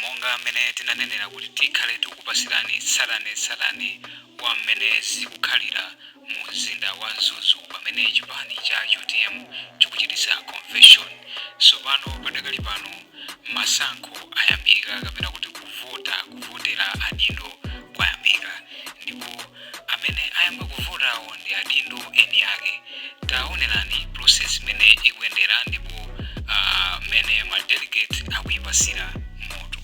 Monga mmene tinanenera kuti tikhale tikukupasirani tsatanetsatane wa mmene zikukhalira mu mzinda wa Mzuzu pamene chipani cha UTM chikuchititsa convention. Tsopano padakali pano masankho ayambika kapena kuti kuvota, kuvotera adindo kwayambika ndipo amene ayamba kuvotawo ndi adindo eni ake. Taonerani process mmene ikuyendera ndipo mmene ma delegate akuyipasira moto.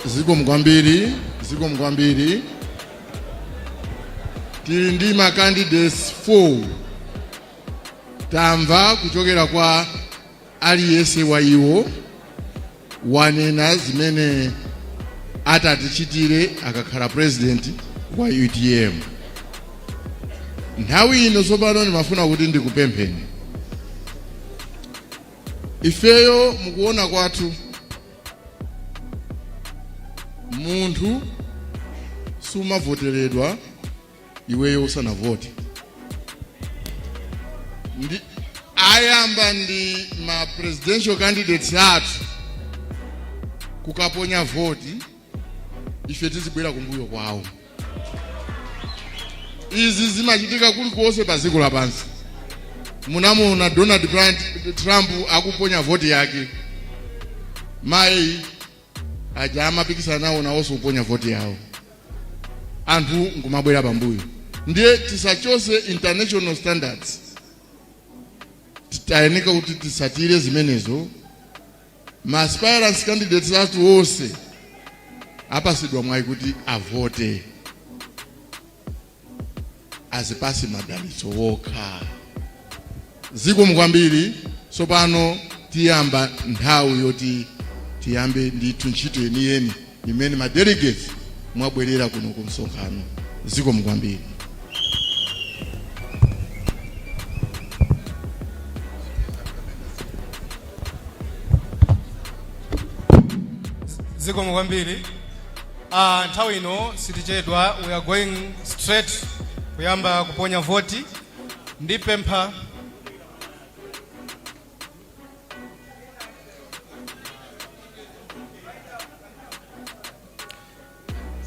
Zikomo kwambiri, zikomo kwambiri. Tili ndi ma candidates 4. Tamva kuchokera kwa aliyense wa iwo, wanena zimene atatichitire akakhala president wa UTM. Nthawi ino tsopano ndimafuna kuti ndikupempheni. Ifeyo mukuona kwathu, munthu sumavoteredwa iweyo usanavote. Ndi ayamba ndi ma presidential candidates athu kukaponya voti, ife tizibwera kumbuyo kwawo. Izi zimachitika kulikonse pa dziko lapansi. Munamuona Donald Trump akuponya voti yake, mayi aja amapikisana nawo nawonso kuponya voti yawo, anthu nkumabwera pambuyo. Ndiye tisachose international standards, tayeneka kuti tisatire zimenezo. Ma aspirants candidates athu onse apasidwa mwayi kuti avote, azipase madalitso wokha. Zikomo kwambiri. Tsopano tiyamba nthawi yoti tiyambe ndithu ntchito yeniyeni imene ma delegates mwabwerera kuno ku msonkhano. Zikomo kwambiri. Zikomo kwambiri. Nthawi ino sitichedwa, we are going straight kuyamba kuponya voti. Ndipempha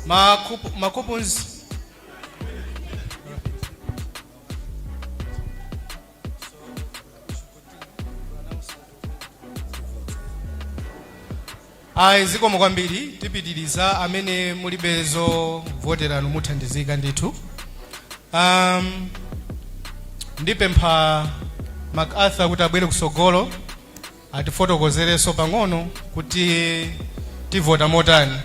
ma coupons. Ayi, zikomo kwambiri. Tipitiriza. Amene mulibe zovoteranu muthandizika ndithu. Ndipempha MacArthur kuti abwere kusogolo, atifotokozerenso pang'ono kuti tivota motani.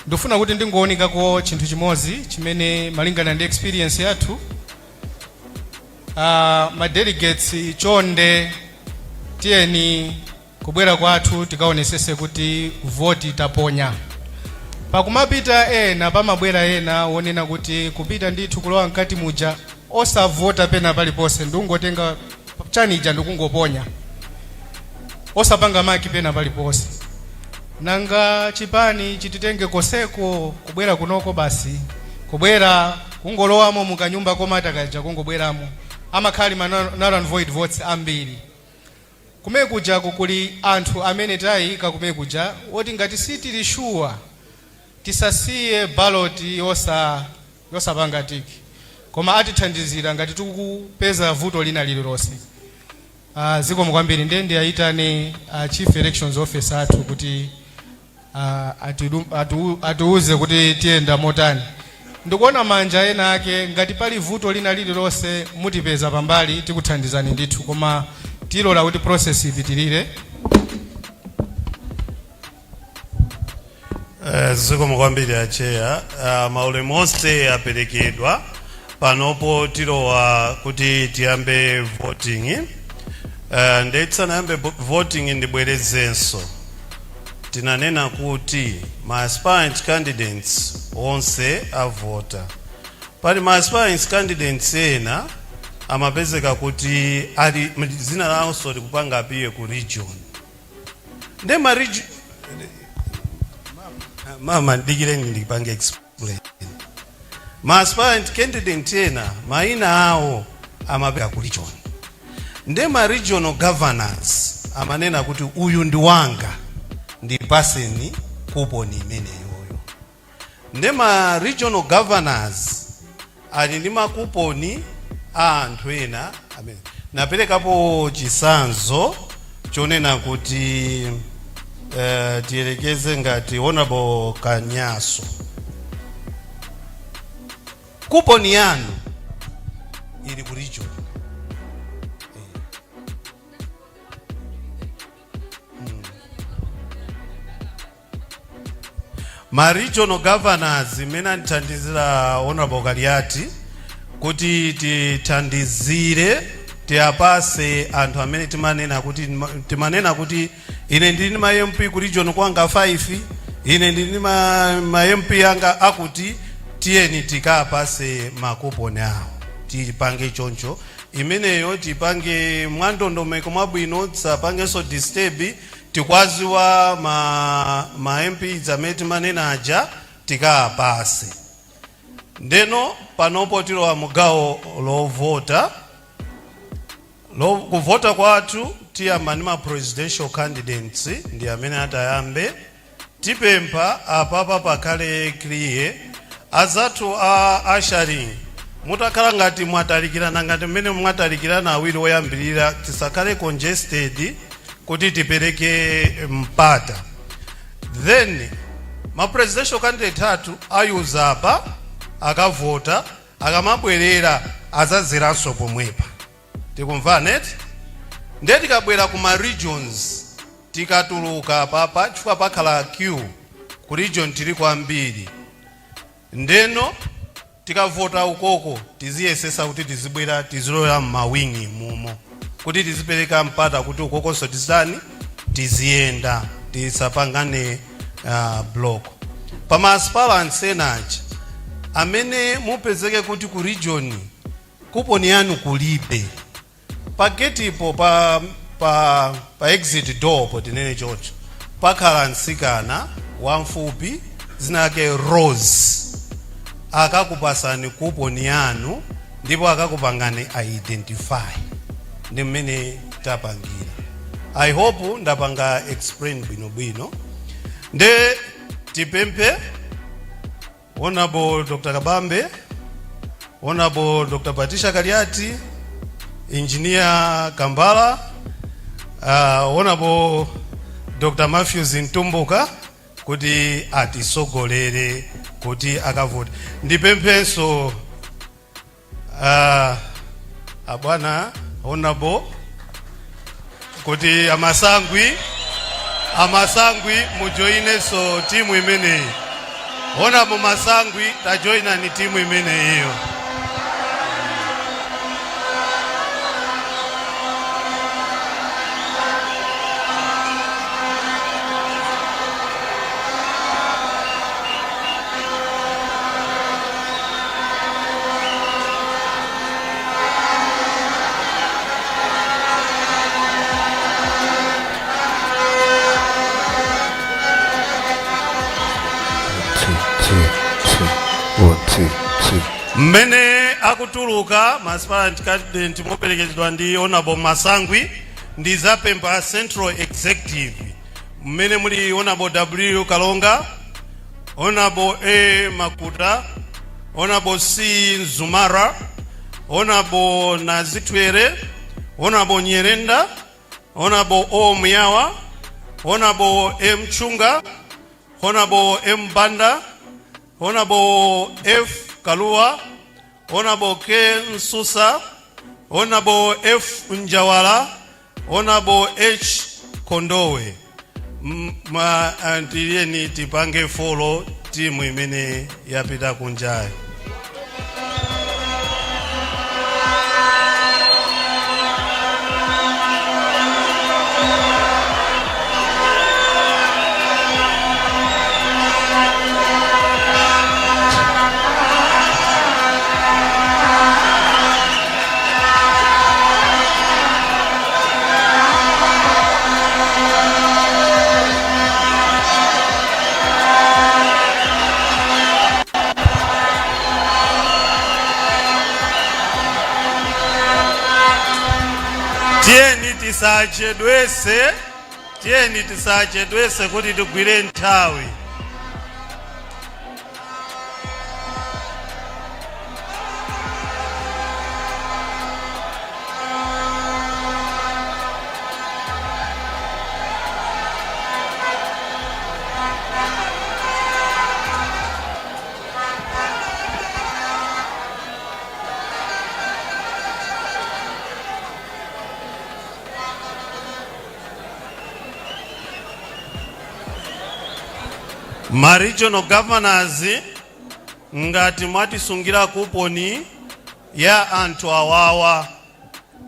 Ndifuna kuti ndingowunikako chinthu chimodzi chimene malingana ndi experience yathu, ma delegates, chonde tiyeni kubwera kwathu tikaonesese kuti voti taponya. Pakumapita ena, pamabwera ena wonena kuti kupita ndithu kulowa mkati muja osavota pena paliponse, ndikungotenga chanija ndikungoponya, osapanga mark pena paliponse. Nanga chipani chititenge koseko kubwera kunoko, basi kubwera kungolowamo mukanyumba komata kaja, kungobweramo, amakhala ma null and void votes ambiri. Kumene kujako kuli anthu amene tayika kumene kuja woti ngati sitili sure, tisasiye ballot yosapanga tick, koma atithandizira ngati tikupeza vuto lina lililonse. Zikomo kwambiri. Ndiye ndiyayitane chief elections officer athu kuti atiuze kuti tiyenda motani. Ndikuona manja ena ake. Ngati pali vuto lina lililonse, mutipeza pambali, tikuthandizani ndithu, koma tilola kuti process ipitirire. Zikomo kwambiri a chair. Maulemu onse aperekedwa. Panopo tilowa kuti tiyambe voting. Ndetsanayambe voting, ndibwerezenso. Tinanena kuti ma aspirant candidates onse avota. Pali ma aspirant candidates ena amapezeka kuti ali zina lawonso likupanga appear ku region, nde ma region. Mama, ndikireni ndipange explain. Ma aspirant candidate ena mayina awo amapeka ku region, nde ma regional governors amanena kuti uyu ndi wanga, ndipaseni coupon imeneyoyo. Nde ma regional governors ali ndi makuponi a anthu ena amene naperekapo chisanzo chonena kuti tiyelekeze ngati Honorable Kanyaso, kuponi yanu ili ku region. Ma regional governors imene andithandizira Honorable Kaliati kuti tithandizire, tiyapase anthu amene timanena kuti ine ndili ndi ma MP ku region kwanga 5, ine ndili ndi ma MP anga akuti tiyeni tikapase makuponi awo. Tipange choncho imeneyo, tipange mwandondomeko mwabwino, tisapangenso disturb. Tikwaziwa ma MPs amene timanena aja, tikapase. Ndeno panopo tilowa mugawo lovota. Kuvota kwathu tiyamba ndi ma presidential candidates, ndi amene atayambe. Tipempha apapa pakhale clear. Azathu a ushering, mutakhala ngati mwatalikirana, ngati mmene mwatalikirana awiri oyambirira, tisakhale congested kuti tipereke mpata. Then ma presidential candidate athu ayuza apa, akavota, akamabwerera azazeranso pomwepa. Tikumvana eti? Ndiye tikabwera ku ma regions, tikatuluka papa, chifukwa pakhala queue ku region, tili kwambiri. Ndeno tikavota ukoko, tiziyesesa kuti tizibwera, tizilowera m'mawingi mumo kuti tizipereka mpata kuti ukokonso tizitani, tiziyenda, tisapangane block. Pa aspirants enachi amene mupezeke kuti ku region kuponi yanu kulibe, pa gate-po pa exit door po, tinene choncho, pakhala mtsikana wamfupi zina yake Rose, akakupasani kuponi yanu ndipo akakupangani identify. Ndi mmene tapangira. I hope ndapanga explain bwinobwino. Nde tipemphe Honorable Dr. Kabambe, Honorable Dr. Patricia Kaliati, Engineer Kambala, Honorable Dr. Matthews Mtumbuka kuti atisogolere kuti akavote. Ndipemphenso abwana Honorable kuti amasangwi mujoinenso timu imeneyi. Honorable Masangwi, tajoinani timu imeneyiyo. Two, two, two, one, two, two. Mmene akutuluka ma aspirant candidate moperekezedwa ndi Honorable Masangwi, ndizapempha Central Executive mmene muli Honorable W Kalonga, Honorable A Makuta, Honorable C Nzumara, Honorable Nazitwere, Honorable Nyerenda, Honorable O Muyawa, Honorable M Chunga, Honorable M Banda, Honorable F Kalua, Honorable K Nsusa, Honorable F Njawala, Honorable H Kondowe. Ma antiyeni tipange follow timu imene yapita kunjayo. Tisachedwese, tiyeni tisachedwese kuti tigwire nthawi. Ma regional governors, ngati mwatisungira kuponi ya anthu awawa,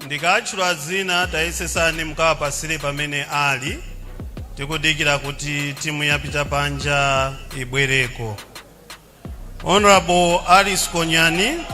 ndikatchula zina, tayesesani mukawapasire pamene ali. Tikudikira kuti timu yapita panja ibwereko. Honorable Alice Konyani.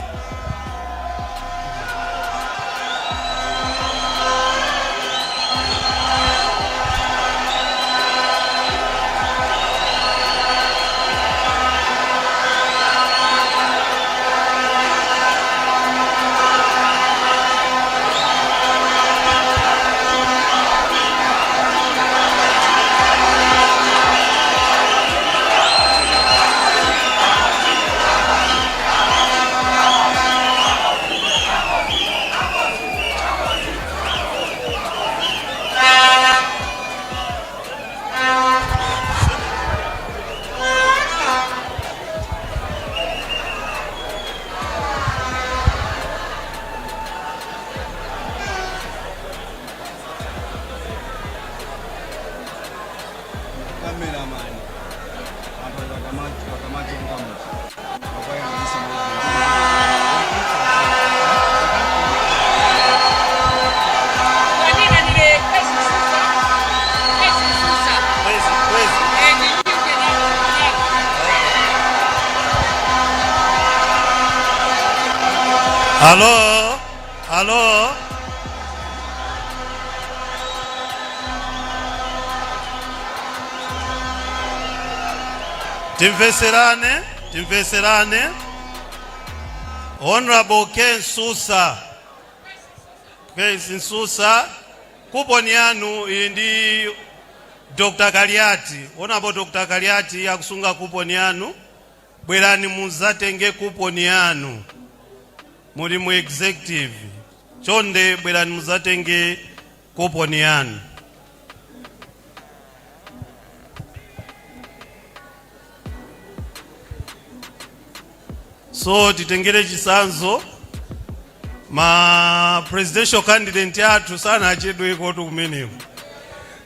Cameraman anthu akamachonga muja akwayang'anisa. Wanina nile Kwesi Susa. Kwesi Susa. Kwezi, kwezi. Eh, nijiunge na yako. Hello, hello. Timveserane, timveserane. Honorable Ken Susa. Ken Susa, kuponi yanu ili ndi Dr. Kaliati. Honorable Dr. Kaliati akusunga kuponi yanu. Bwerani muzatenge kuponi yanu. Muli mu executive, chonde bwerani muzatenge kuponi yanu. So titengere chisanzo, ma presidential candidate athu sanachedweko tu kumeneko.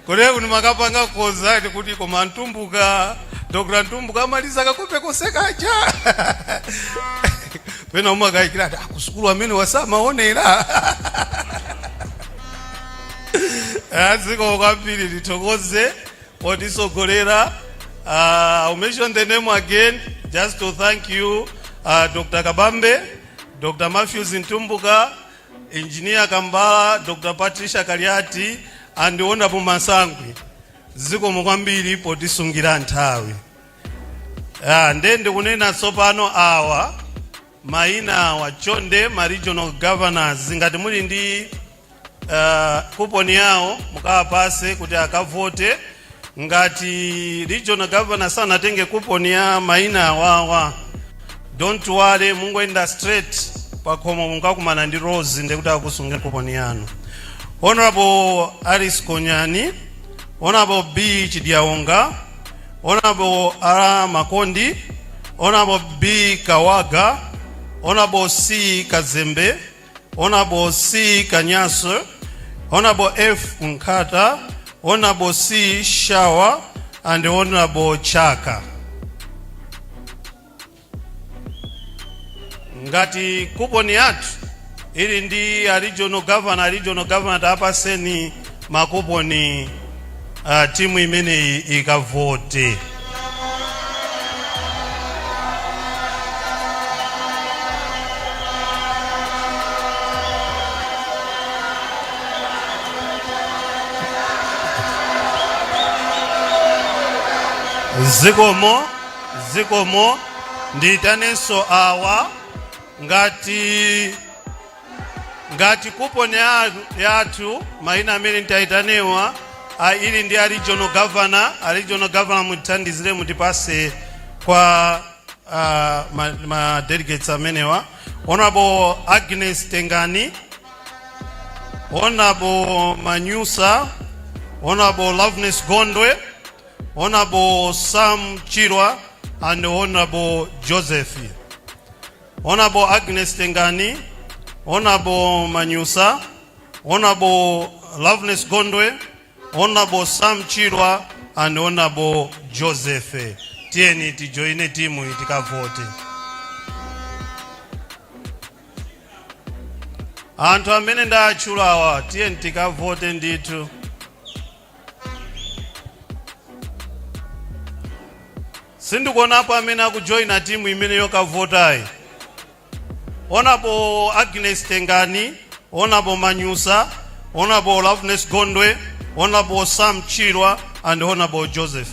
Kodi makapanga kozati kuti koma Ntumbuka, Dr. Ntumbuka amaliza kakope kosekacha pena umakayikira ati akusukulu amene wasamaonera aziko kwambiri. Tithokoze potisogolera. I'll mention the name again just to thank you, Dr. Kabambe, Dr. Matthews Ntumbuka, Engineer Kambala, Dr. Patricia Kaliati and Honorable Masangwi. Zikomo kwambiri potisungira nthawi. Nde ndikunena tsopano awa mayina awa, chonde ma regional governors, ngati muli ndi kuponi yawo mukawapase kuti akavote. Ngati regional governor sanatenge kuponi ya mayina awawa, don't worry, mungoenda straight pakhomo, mungakumana ndi Rose ndekuti akusungira kuponi yanu. Honorable Alice Konyani, Honorable B Chidiaonga, Honorable R Makondi, Honorable B Kawaga, Honorable C Kazembe, Honorable C Kanyaso, Honorable F Nkata, Honorable C Shawa and Honorable Chaka. Ngati kuponi yathu ili ndi a regional governor, a regional governor tapaseni makuponi, timu imeneyi ikavote. Zikomo, zikomo. Ndiyitanenso awa, ngati Ngati coupon yathu, maina amene nditayitanewa ili ndi a regional governor. A regional governor, mutithandizire, mutipase kwa ma delegates amenewa: Honorable Agnes Tengani, Honorable Manyusa, Honorable Loveness Gondwe, Honorable Sam Chirwa and Honorable Joseph. Honorable Agnes Tengani, Honorable Manyusa, Honorable Loveness Gondwe, Honorable Sam Chirwa and Honorable Joseph. Tiyeni tijoine timu iyi tikavote. Anthu amene ndatchulawa, tiyeni tikavote ndithu. Sindikuonapo amene akujoyina timu imene yokavotayi. Honorable Agnes Tengani, Honorable Manyusa, Honorable Loveness Gondwe, Honorable Sam Chirwa and Honorable Joseph.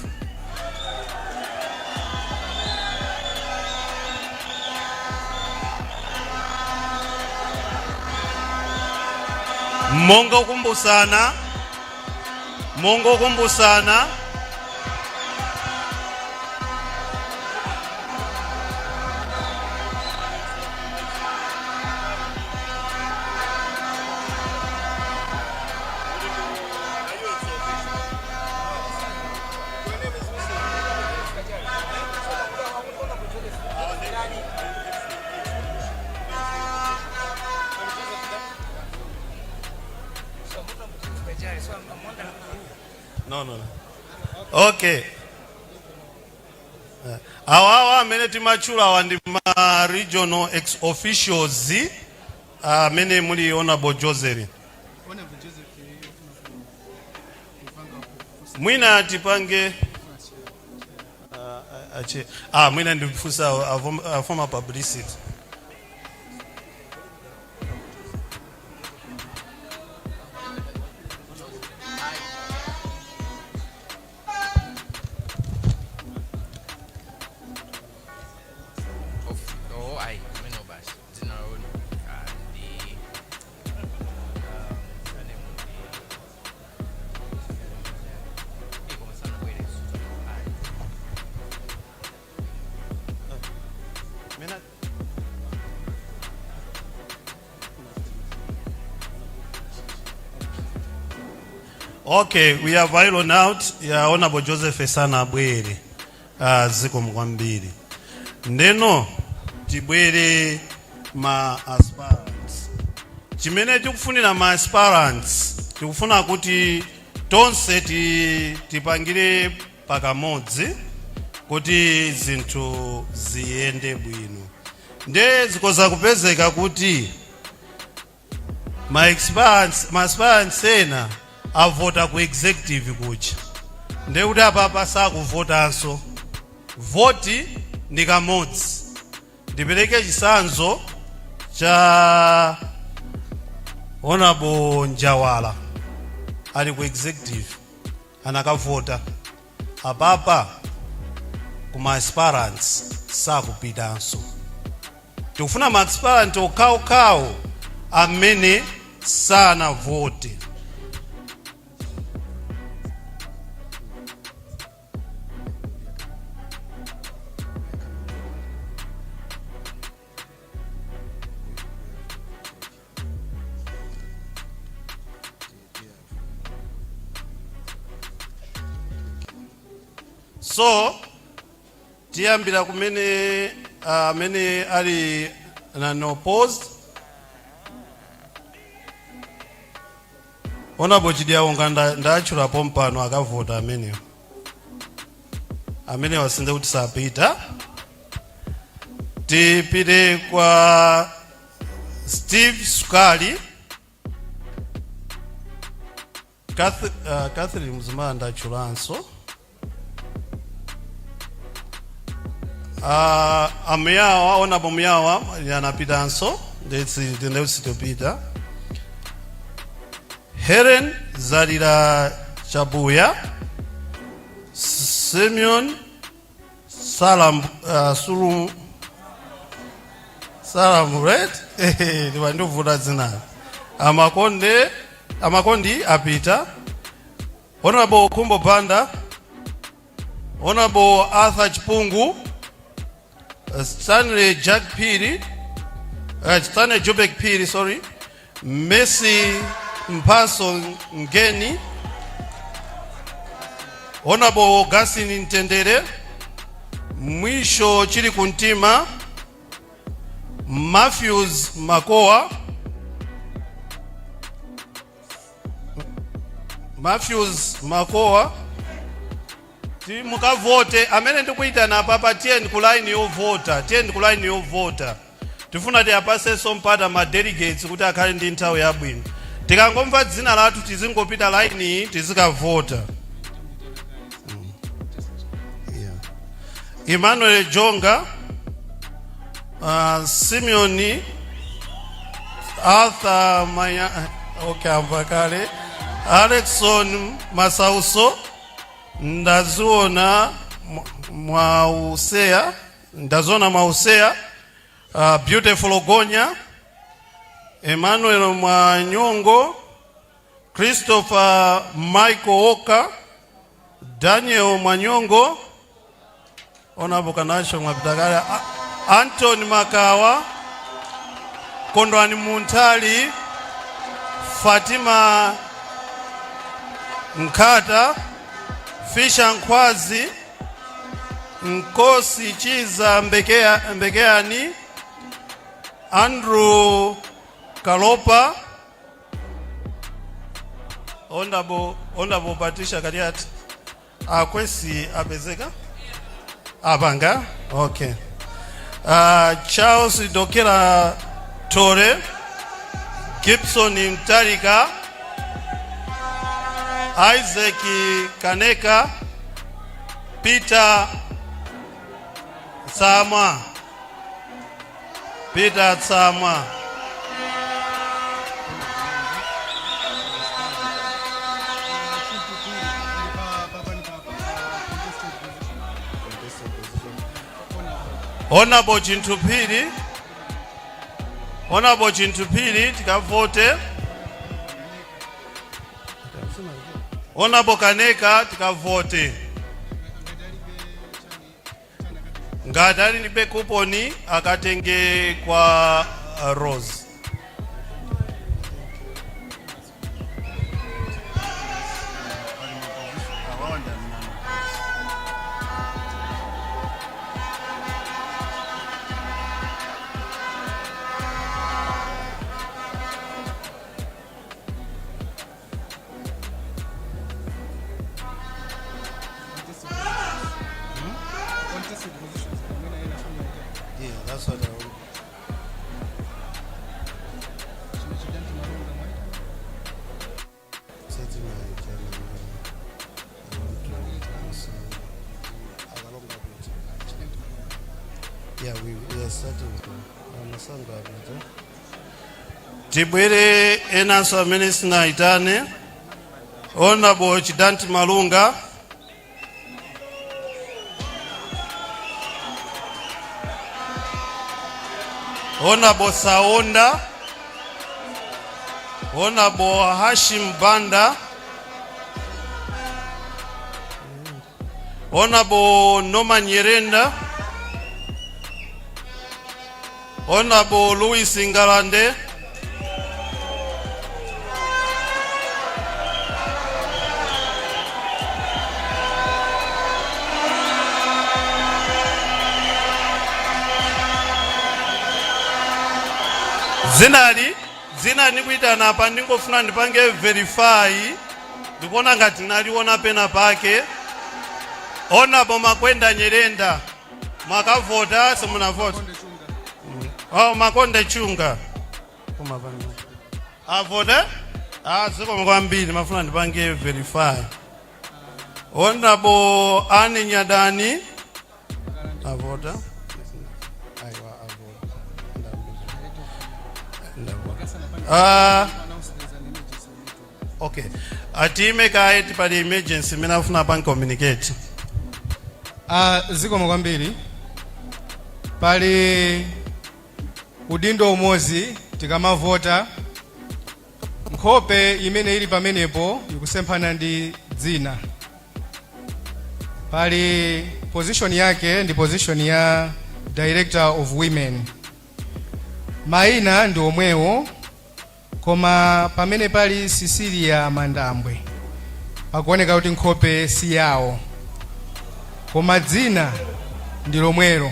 Monga kumbusana, monga kumbusana. No. Okay. Awawa amene timatchula awa ndi ma regional ex officios amene muli Honorable Joseph. Mwina tipange mwina ndifusa a former publicity. Of oh, ayi, amene basi dzina lawo ndi surname ndi koma sanabwereso ayi. Okay, we have iron out ya Honorable Joseph sanabwere. Zikomo kwambiri. Ndeno tibwere ma aspirants. Chimene tikufunira ma aspirants, tikufuna kuti tonse tipangire pakamodzi kuti zinthu ziyende bwino. Nde zikoza kupezeka kuti ma aspirants ena avota ku executive kuja, ndekuti apapa sakuvotanso. Voti ndi kamodzi. Ndipereke chitsanzo cha Honorable Njawala, ali ku executive, anakavota. Apapa kuma aspirants sakupitanso. Tikufuna ma aspirant okhaokhawo amene sanavote. So tiyambira kumene amene ali unopposed. Honorable Chidyaonga ndatchulapo mpano, akavota amenewo. Amene wasinze kuti sapita. Tipite kwa Steve Sukali. Catherine Mzumara ndatchulanso. Amuyawa, Honorable Muyawa anapitanso, ndetsitopita. Helen Zalira Chabuya, Simeon Salam, Sulu Salam, right? Ndivandivuta dzina. Amakonde, Amakondi apita. Honorable Kumbo Banda, Honorable Arthur Chipungu, Stanley Jack Phiri, Stanley Jubek Phiri, sorry, Messi Mpaso Ngeni, Honorable Augustine Ntendere, Mwisho Chili Kuntima, Matthews Makoa, Matthews Makoa. Ti mukavote. Amene ndikuitana apapa, tiyeni ku line yovota, tiyeni ku line yovota. Tifuna tiapasenso mpata ma delegates kuti akhale ndi nthawi yabwino. Tikangomva dzina lathu, tizingopita line iyi, tizikavota. Yeah. Emmanuel Jonga, Simeoni Arthur Maya, okay, amvakale Alexon Masauso, Ndaziona Mwausea, Ndaziona Mwausea, Beautiful Ogonya, Emmanuel Mwanyongo, Christopher Michael Oka, Daniel Mwanyongo, Honorable Kanasho mwapita. Anthony Makawa, Kondwani Muntali, Fatima Nkata, Fisha Nkhwazi, Nkosi Chiza Mbekea, Mbekeani, Andrew Kalopa, Honorable Patricia Kaliati, Akwesi apezeka? Apanga? Okay. Charles Dokera Tore, Gibson Mtarika, Isaac Kaneka, Peter Sama, Peter Sama. Honorable Chintuphiri, Honorable Chintuphiri, tikavote. Honorable Kaneka, tikavote. Ngati alibe kuponi, akatenge kwa Rose. Contested positions amene ena afuna. Yeah, that's what I want. Chino Chidanti Malunga mwaita. Setting my channel. I want to see Akalonga bit. Chidanti Malunga. Yeah, we are starting. Amasanga apita. Tibwere enanso amene sinaitane. Honorable Chidanti Malunga. Honorable Saonda. Honorable Hashim Banda. Honorable Norman Nyirenda. Honorable Louis Ngalande. Zinali dzina ndikuitana apa, ndingofuna ndipange verify, ndikuona ngati naliona pena pake. Honorable Makwenda Nyirenda, mwakavota, simunavota? Konde Chunga. Oh, Makonde Chunga. Kuma pano. Avota? Ah, zikomo kwambiri, mafuna ndipange verify. Honorable Anne Nyadani. Avota? Aiwa, avota. Ndavota. Ah, Announce there's an emergency meeting. Okay. Atime kaye, pali emergency imene afuna apange communicate. Zikomo kwambiri. Pali udindo umodzi, tikamavota Nkhope imene ili pamenepo ikusemphana ndi dzina. Pali position yake ndi position ya Director of Women. Mayina ndi omwewo, koma pamene pali Cecilia Mandambwe pakuoneka kuti nkhope si yawo, koma dzina ndi lomwelo.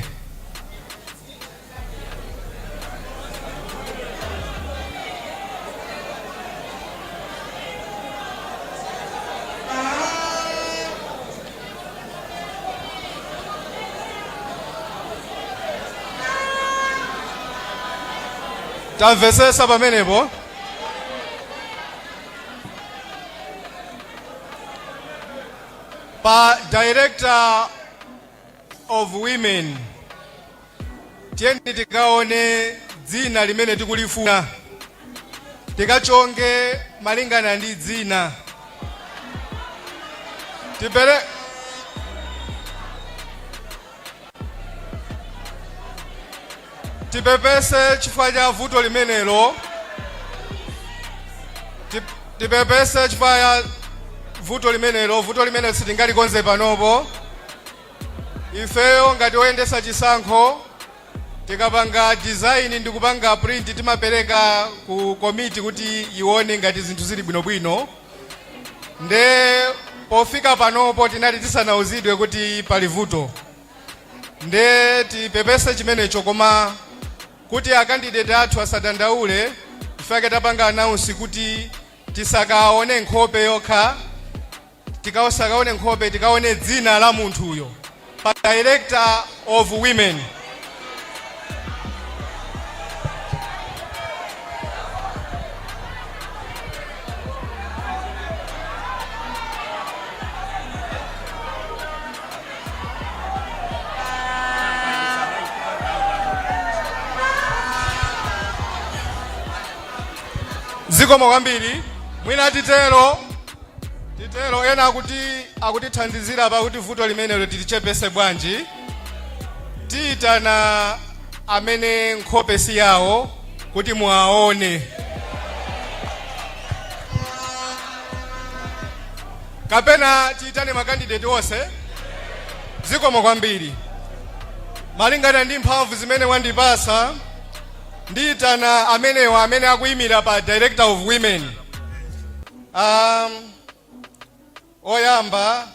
Tamvesesa pamenepo? Pa Director of Women, tiyeni tikaone dzina limene tikulifuna, tikachonge malingana ndi dzina. Tipere tipepese chifukwa cha vuto limenelo. Tipepese chifukwa cha vuto limenelo. Vuto limenelo sitingalikonze panopo. Ifeyo ngati oyendesa chisankho, tikapanga design ndi kupanga print, timapereka ku komiti kuti ione ngati zinthu zili bwinobwino. Nde pofika panopo tinali tisanauzidwe kuti pali vuto, nde tipepese chimenecho. Koma kuti a candidate athu asadandaule, ifake tapanga announce kuti tisakaone nkhope yokha, tikasakaone nkhope, tikaone dzina la munthuyo pa Director of Women. Zikomo kwambiri. Mwina titero, ena akuti akutithandizira pakuti vuto limenelo tilichepese bwanji. Tiyitana amene nkhope si yawo kuti muwaone, kapena tiyitane ma candidate onse. Zikomo kwambiri. Malingana ndi mphamvu zimene wandipasa, ndiyitana amenewa amene akuyimira pa Director of Women. Oyamba,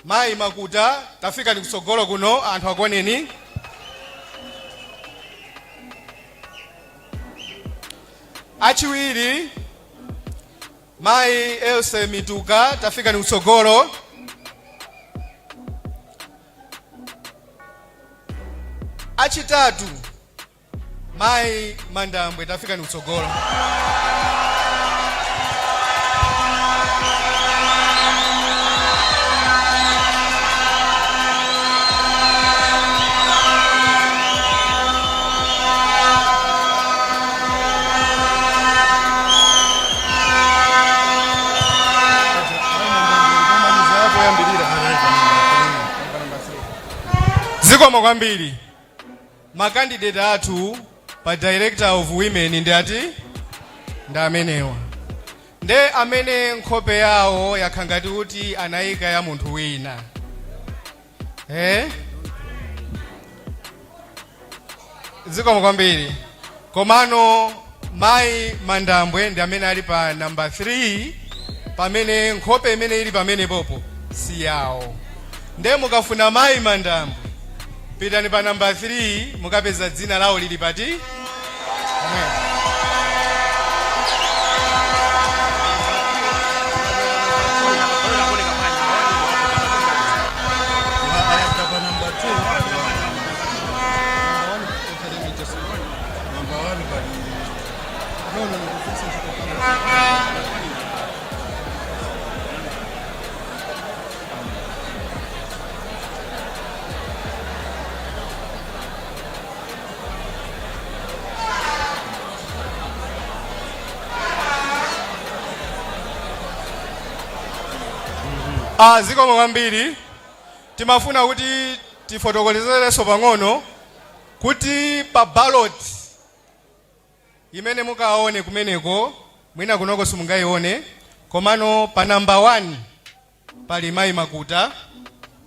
Mayi Makuta, tafika ndi kutsogolo kuno anthu akuoneni. Achiwiri, Mayi Else Mituka, tafika ndi kutsogolo. Achitatu, Mayi Mandambwe, tafika ni kutsogolo. Zikomo kwambiri. Ma candidate athu pa Director of Women ndi ati? Ndi amenewa. Nde amene nkhope yawo yakha ngati kuti anayika ya munthu wina, eh? Zikomo kwambiri. Komano Mayi Mandambwe ndi amene ali pa number 3, pamene nkhope imene ili pamene popo si yawo. Nde mukafuna Mayi Mandambwe, pitani pa number 3, mukapeza dzina lawo lili pati pomwepo. Pa number 2, number 1 pali. Ah, zikomo kwambiri. Timafuna kuti tifotokozerenso pang'ono kuti pa ballot imene mukaone kumeneko Mwina kunoko simungayione, komano pa namba 1 pali mayi Makuta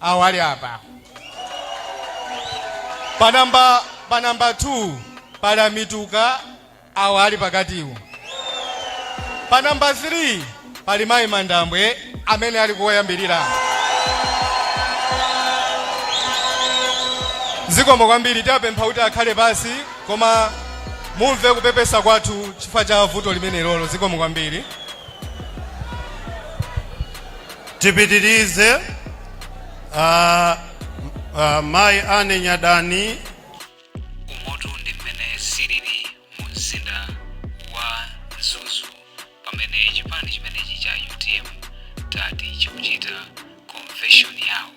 awo ali apa. Pa namba 2 pali Amituka awo ali pakatiwo. Pa namba 3 pali mayi Mandambwe amene ali kuwayambirira. Zikomo kwambiri. Tiapempha kuti akhale pasi, koma mumve kupepesa kwathu chifukwa cha vuto limene lolo. Zikomo kwambiri. Tipitirize. Mayi Ane Nyadani. Umotu ndi mmene zilili mu mzinda wa Mzuzu pamene chipani chimenechi cha UTM tati chikuchita convention yawo.